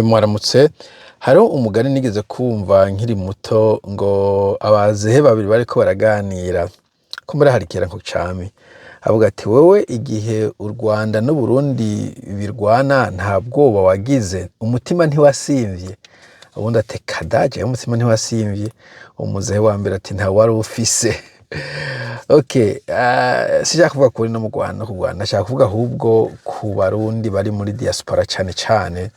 Mwaramutse. Hariho umugani nigeze kumva nkiri muto, ngo abazehe babiri bariko baraganira, kumbure hari kera nko cami, avuga ati: "Wewe, igihe u Rwanda n'Uburundi birwana, nta bwoba wagize? Umutima ntiwasimvye?" Uwundi ati: "Kada, jewe umutima ntiwasimvye." Umuzehe wa mbere ati: "Ntawe wari ufise." Okay, sinshaka kuvuga kuri no mu Rwanda no ku Rwanda, nshaka kuvuga ahubwo ku Barundi bari muri diaspora cane cane,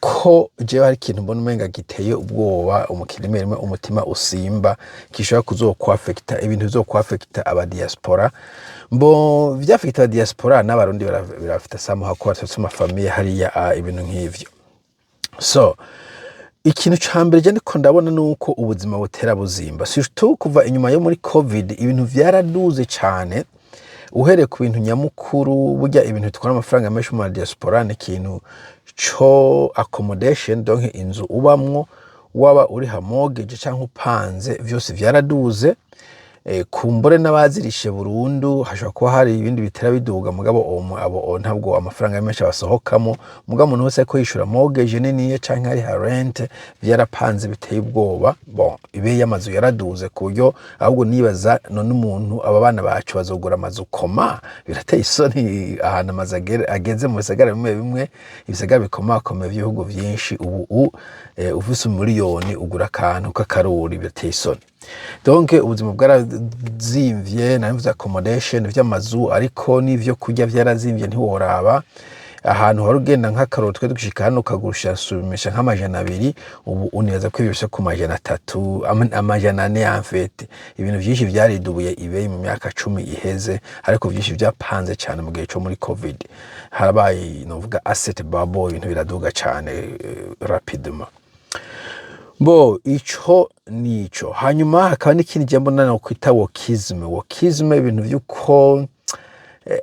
ko jewe hari ikintu mbona umenga giteye ubwoba, rimwe rimwe umutima usimba, gishobora kuzokwafekita, ibintu bizokwafekita aba diaspora. Mbo vyafekita aba diaspora n'Abarundi birafita somehow, ko bafise ama familles hariya, ibintu nk'ivyo. So ikintu ca mbere je ndiko ndabona nuko ubuzima butera buzimba, surtout kuva inyuma yo muri COVID. Ibintu vyaraduze cane, uhereye ku bintu nyamukuru. Burya ibintu bitwara amafaranga menshi mu diaspora ni ikintu co accommodation, donc inzu ubamwo, waba uriha mortgage canke upanze, vyose vyaraduze. Kumbure n'abazirishe burundu hashobora kuba hari ibindi bitera biduga, mugabo abo ntabwo amafaranga menshi abasohokamo. Mugabo umuntu wese ariko yishura mortgage niniya canke ariha rent, vyarapanze biteye ubwoba. Bon, ibeyi y'amazu yaraduze ku buryo ahubwo nibaza: none umuntu, aba bana bacu bazogura amazu koma? Birateye isoni ahantu amazu ageze mu bisagara bimwe bimwe, ibisagara bikomakomeye vy'ibihugu vyinshi. Ubu ufise umuriyoni ugura akantu k'akaruri. Birateye isoni. Donc ubuzima bwarazimvye, nari accommodation vy'amazu, ariko n'ivyo kurya vyarazimvye, ntiworaba. Ahantu wari ugenda, nk'akaroro, twe dushika hano ukagurusha sumisha nk'200, ubu unibaza ko ibyo bishika ku 300, 400. En fait, ibintu vyinshi vyaridubuye ibeyi mu myaka 10 iheze, ariko vyinshi vyapanze cyane mu gihe co muri COVID. Harabaye, novuga, asset bubble, ibintu biraduga cyane rapidement. Bo ico nico. Hanyuma hakaba n'ikindi jambo nana kwita wokisme. Wokisme, ibintu vy'uko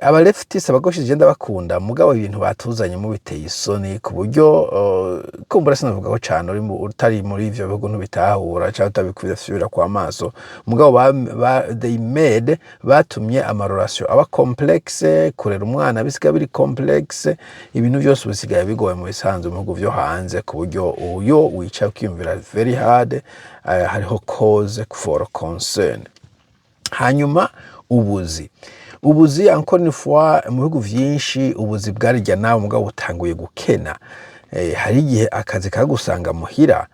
aba leftist, aba gauchistes, je ndabakunda, mugabo ibintu batuzanyemo biteye isoni, ku buryo kumbura sinavuga ko cane utari muri ivyo bihugu ntubitahura canke utabikubira kwa maso. Mugabo they made, batumye ama relations aba complexe, kurera umwana bisigaye biri complexe, ibintu byose bisigaye bigoye mu bisanzwe mu bihugu vyo hanze, ku buryo uyo wicaye ukiyumvira very hard, hariho cause for concern. Hanyuma ubuzi, encore une fois, mu bihugu vyinshi ubuzi bwarirya nawe, mugabo butanguye gukena. Hari igihe akazi kagusanga muhira.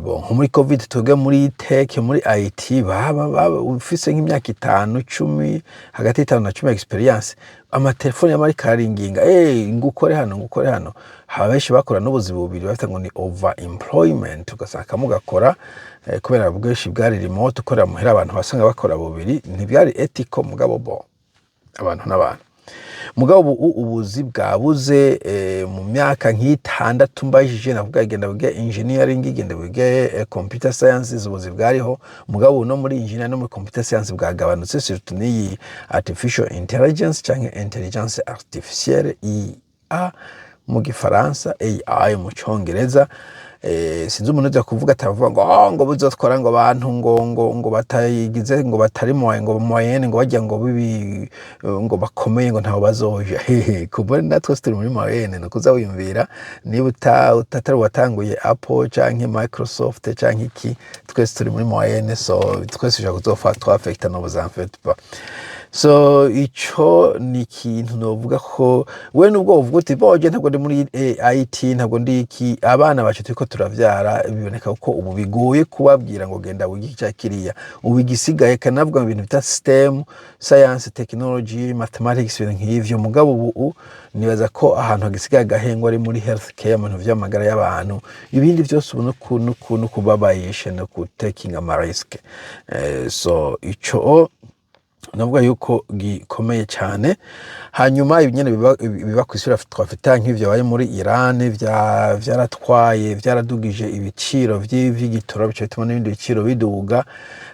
Bon, nko muri COVID, twebwe muri tech, muri IT, baba ufise nk'imyaka 5, 10, hagati y'5 na 10 experience, amatelefoni yama ariko araringinga: "Hey, ngukore hano, ngukore hano." Haba benshi bakora n'ubuzi bubiri, bafite ngo ni over employment, ugasanga kamwe ugakora, kubera bwinshi bwari remote, ukorera muhira, abantu basanga bakora bubiri. Ntibyari ethical, mugabo bo abantu n'abantu. Mugabo ubu ubuzi bwabuze. Mu myaka nk'itandatu mbajije, navuga: "Genda wige engineering, genda wige computer sciences," ubuzi bwariho. Mugabo ubu no muri engineering no muri computer science bwagabanutse, surtout n'iyi artificial intelligence canke intelligence artificielle, IA mu Gifaransa, AI mu Congereza. Sinzi umuntu uza kuvuga atavuga ngo: "Oh, ngo buzotwara ngo abantu ngo batayigize, ngo batari ngo moyenne, ngo bajya ngo bibi, ngo bakomeye, ngo ntaho bazoja." Hehe, kubona natwe turi muri moyenne, no kuza wiyumvira niba utatari watanguye Apple canke Microsoft canke iki, twese turi muri moyenne. So twese ushobora kuzofa twafekta, no vous en faites pas. So ico ni ikintu novuga ko we nubwo uvuga uti: "Boje, ntabwo ndi muri IT, ntabwo ndi iki." Abana bacu turiko turavyara, biboneka ko ubu bigoye kubabwira ngo genda wige iki canke kiriya. Ubu igisigaye kanavuga mu bintu bita STEM, science, technology, mathematics, ibintu nk'ivyo. Mugabo ubu nibaza ko ahantu hagisigaye agahengwa ari muri health care, mu bintu vy'amagara y'abantu. Ibindi vyose ubu no kubabayisha no ku taking ama risk. So ico navuga yuko gikomeye cyane. Hanyuma ibi nyene biba kw'isi twafita, nk'ivyo baye muri Iran, vyaratwaye, vyaradugije ibiciro vy'igitoro, bica bituma n'ibindi biciro biduga.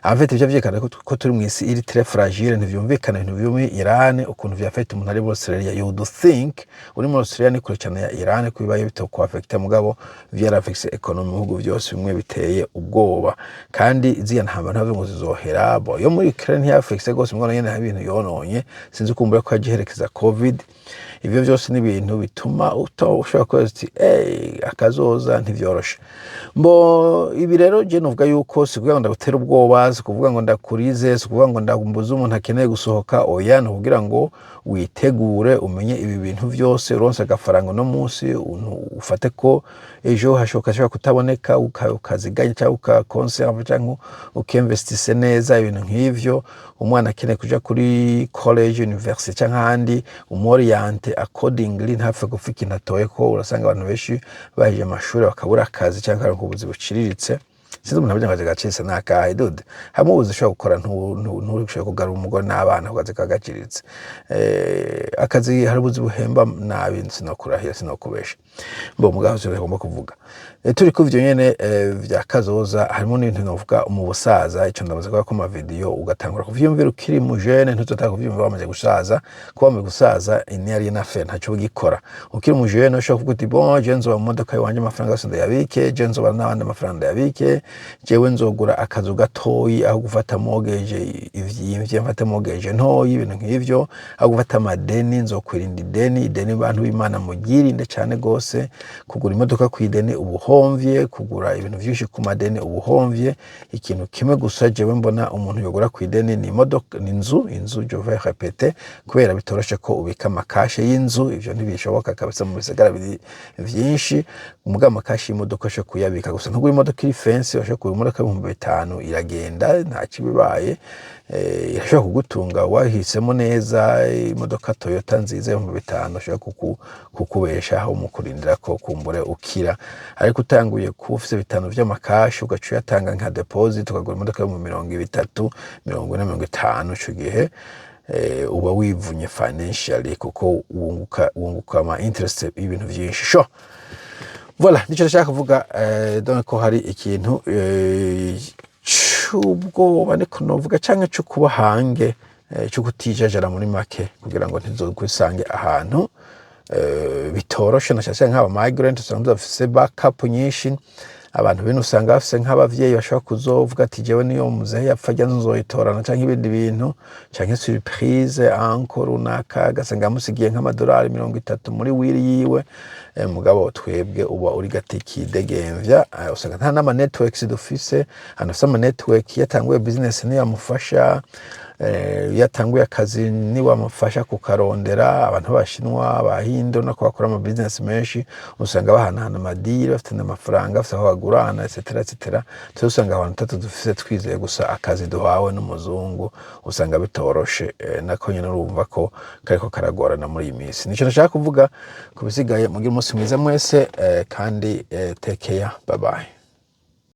En fait, ivyo vyerekana ko turi mw'isi iri très fragile. Ntivyumvikana ibintu vyo muri Iran ukuntu vyafekta umuntu ari muri Australia. You would think uri muri Australia ni kure cane ya Iran, ko bibaye bitokwafekta, mugabo vyarafekse economy mu bihugu vyose bimwe, biteye ubwoba. Kandi ziriya ntambara ntavuga ngo zizohera. Bo yo muri Ukraine ntiyafekse gose, mugabo ngo nyene hari ibintu yononye, sinzi kumbura ko yagiherekeza COVID. Ivyo vyose ni ibintu bituma ushobora kubaza uti: "Hey, akazoza ntivyoroshe." Mbo ibi rero je novuga yuko si kuvuga ngo ndagutera ubwoba, si kuvuga ngo ndakurize, si kuvuga ngo ndambuze umuntu akeneye gusohoka. Oya, ni ukugira ngo witegure, umenye ibi bintu vyose. Uronse agafaranga uno munsi, ufate ko ejo hashoboka ashobora kutaboneka, ukaziganya cyangwa ukakonserva cyangwa ukinvestise neza, ibintu nk'ivyo. Umwana akeneye kuja kuri college, university cyangwa ahandi, umoriente accordingly, ntapfe gupfa ikintu atoye, ko urasanga abantu benshi bahejeje amashuri bakabura akazi cyangwa bakaronka ubuzi buciriritse. Sinzi umuntu avuga ngo akazi gaciriritse ni akahe, dude? Hamwe ubuzi ushobora gukora ntushobora kugarura umugore n'abana ku kazi kaba gaciriritse. Akazi, hari ubuzi buhemba nabi, sinokurahira, sinokubesha. Mbo mugabo sivyo ngomba kuvuga. Turi ku ivyo nyene vya kazoza, harimo n'ibintu novuga mu busaza. Ico ndamaze kuvuga ko ma video, ugatangura kuvyiyumvira ukiri mu jeune, ntuzotanga kuvyiyumvira wamaze gusaza. Kuba wamaze gusaza ni ari na fe, ntaco ugikora. Ukiri mu jeune ushobora kuvuga uti: "Bon, je nzoba mu modoka iwanje, amafaranga yose ndayabike, je nzoba n'abandi, amafaranga ndayabike, jewe nzogura akazu gatoyi aho gufata mortgage ivyiimvye, mfate mortgage ntoyi," ibintu nk'ivyo. Aho gufata amadeni, nzokwirinda ideni. Ideni, bantu b'Imana, muryirinde cane gose. Kugura imodoka ku ideni ubuhomvye, kugura ibintu vyinshi ku madeni ubuhomvye. Ikintu kimwe gusa jewe mbona umuntu yogura ku ideni ni imodoka, ni inzu. Inzu, je vais répéter, kubera bitoroshe ko ubika amakashe y'inzu, ivyo ntibishoboka kabisa mu bisagara biri vyinshi. Muga amakashi y'imodoka ushobora kuyabika, gusa ntugura imodoka iri fancy. Ushobora kugura imodoka y'5,000, iragenda, nta kibibaye, irashobora kugutunga wahisemo neza. Imodoka Toyota nziza y'5,000 ushobora kukubeshaho mu kurindira ko kumbure ukira. Ariko utanguye kuba ufise bitanu vy'amakashi, ugaca uyatanga nka deposit, ukagura imodoka yo mu 30,000, 40, 50, ico gihe uba wivunye financially, kuko wunguka ama interest y'ibintu vyinshi. Sho voilà, nico ndashaka kuvuga. Donc ko hari ikintu c'ubwoba niko novuga, canke co kuba hange, co kutijajara muri make, kugira ngo ntizokwisange ahantu bitoroshe, na cyane nk'aba migrant usanga bafise backup nyinshi. Abantu bene usanga bafise nk'abavyeyi bashobora kuzovuga ati: "Jewe niyo muzehe yapfa, ajya nzoyitorana," canke ibindi bintu, canke surprise anko runaka agasanga amusigiye nk'amadolari 30 muri will yiwe. Mugabo twebwe uba uri gati kidegemvya. Usanga nta n'ama networks dufise. Ahantu afise ama network, iyo atanguye business niyo amufasha, iyo atanguye akazi niwe amufasha kukarondera. Abantu b'Abashinwa, Abahinde nako bakora ama business menshi, usanga bahanahana ama deal, bafite n'amafaranga, bafite aho bagurana, etc etc. Twe usanga abantu tatu dufise twizeye gusa akazi duhawe n'umuzungu, usanga bitoroshe. Nako nyene urumva ko kariko karagorana muri iyi minsi. Nico nashaka kuvuga. Ku bisigaye, mugire umunsi mwiza mwese, kandi take care, bye bye.